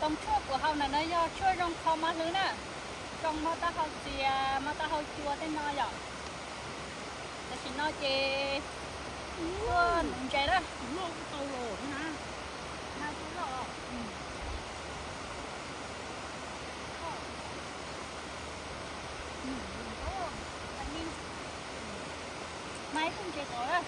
Tshuaj kuv haus ntawm no yog tshuaj zoo kho mos hlwb na, zoo mob taub hau txias, mob taub hau cua tej no yom. Tam sim no ces tuaj nuv ntses na. Mas ib tug ntses tod na.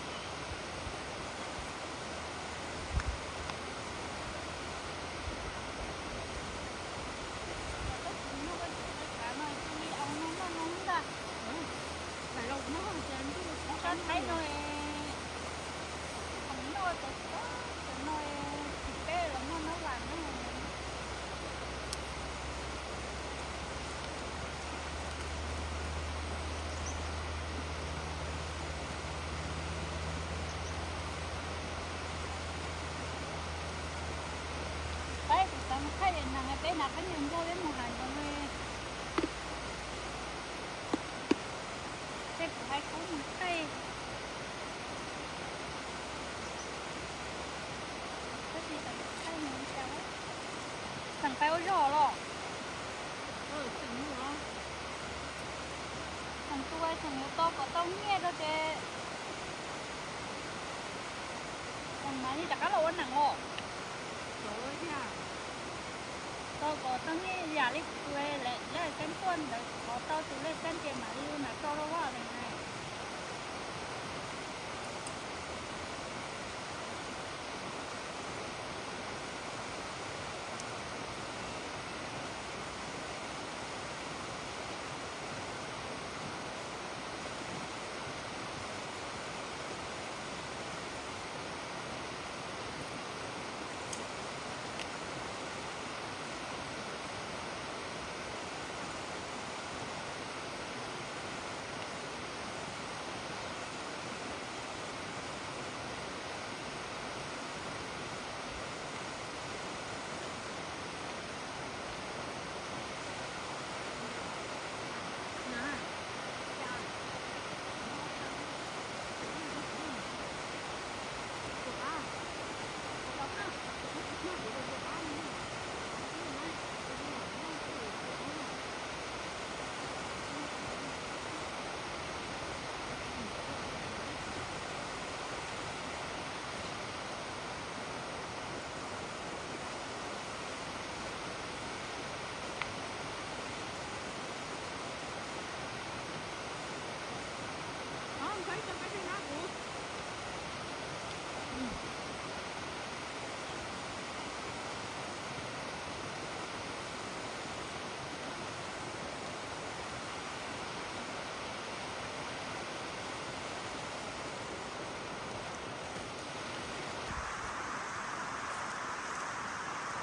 Tab sis noj koj txiv kav no cia li aus no noj no ntag. Sab Thaib no, noj cov, cov no tsis peb los noj nab vas na. Peb kuv xav mus thaij neeg, peb hnav khaub ncaws nplog peb mus hais nkaus li. Tej kuv hais kub mus thaij. Tab sis thaij mus li cas, tseem pais ua zog los? Tseem tua tseem yuav tau kom tau nyiaj rau ces tseem mam li rov qab los ua neeg os. Tau kom tau nyiaj yam li kuv tus lej xeeb tuaj ntawd, thov tau tus lej xeeb ces mam li ua nram tso rau vaj na.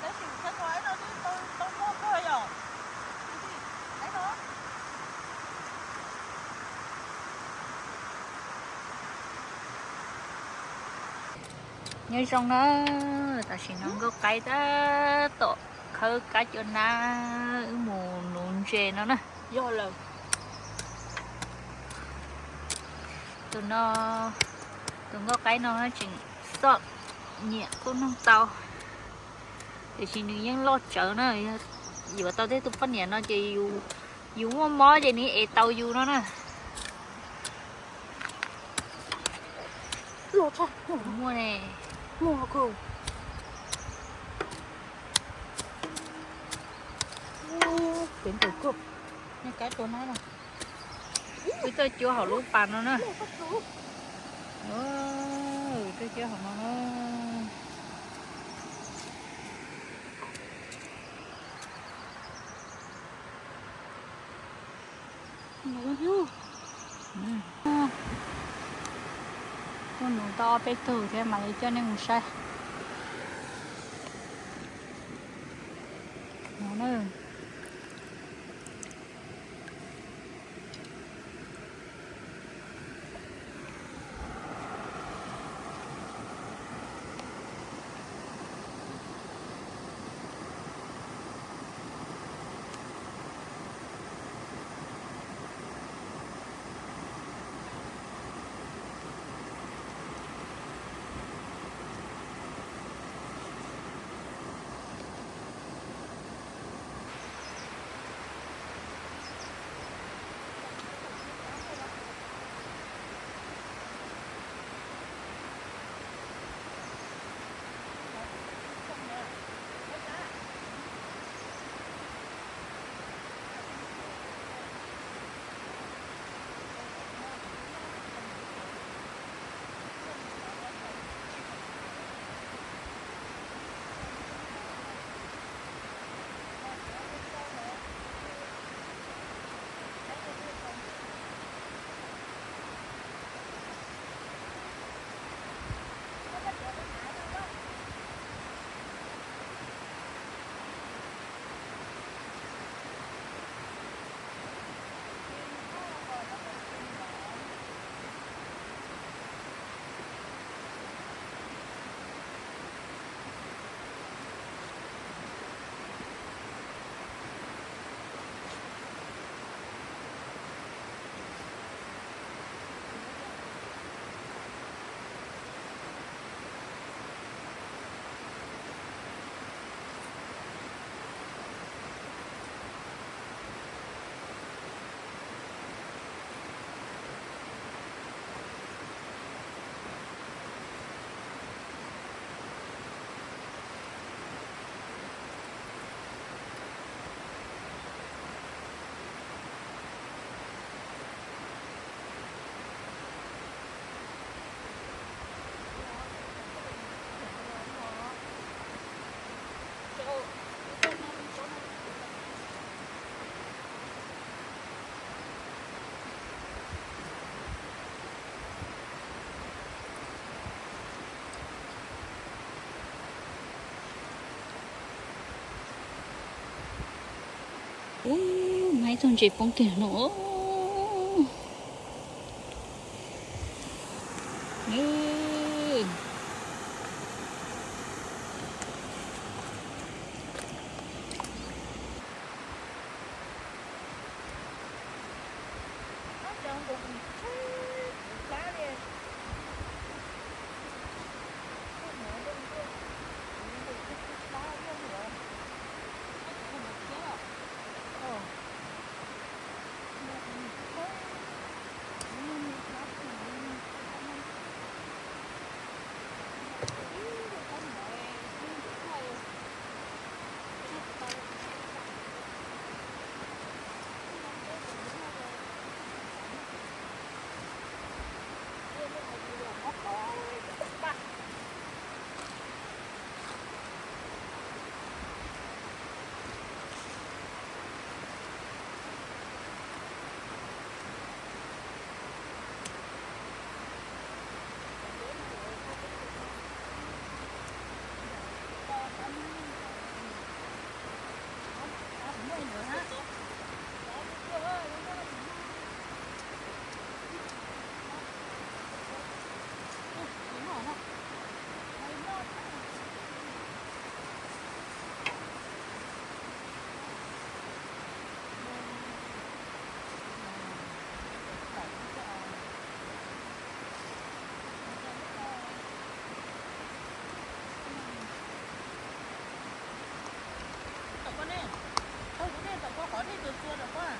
Tab sis kuv saib tus aib no twb tau muaj kawg yom. Nyob zoo na, tam sim no Nkauj Qaib tab tom khawb kab cua nab wb mus nuv ntses no na. Yog lawm. Tus no, tus Nkauj Qaib no tseem xom nyiam qub noog tau, tiam sis nws yeej loj tsawv na. Yuav tau tej tus poj niam no ces yus muaj mob ces nws ev tau yus no na. Muaj ne. Peb ntawm koj, nej kab tua nab no. Wb tuaj cuab hauv lub pas no na. Tuaj cuab hauv no na. Tuaj nuv tau ob peb tug thiab mam li coj nej mus saib. No na. Ub, mas ib txog ntses poob kiag no. Tom koj ne, tau kuv dej tom koj qhov dej txua txua tom koj.